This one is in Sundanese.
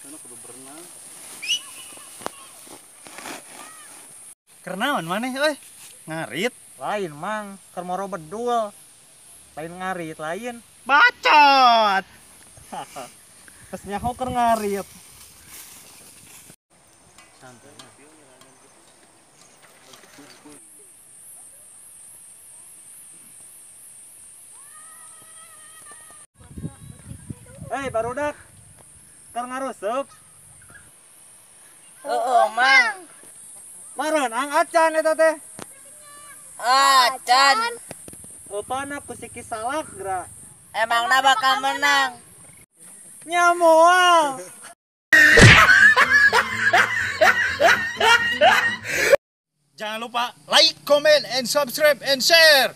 Sana kudu berenang. Kernaon maneh euy? Ngarit. Lain mang, keur moro bedul. Lain ngarit lain. Bacot. Terus nyaho keur ngarit. Santai. Hei barudak, keur ngarusup. Heeh, Mang. Mareunang acan eta teh. Acan. Eupana ku si Ki Salak geura. Emangna bakal menang. Nya moal. Jangan lupa like, comment, and subscribe, and share.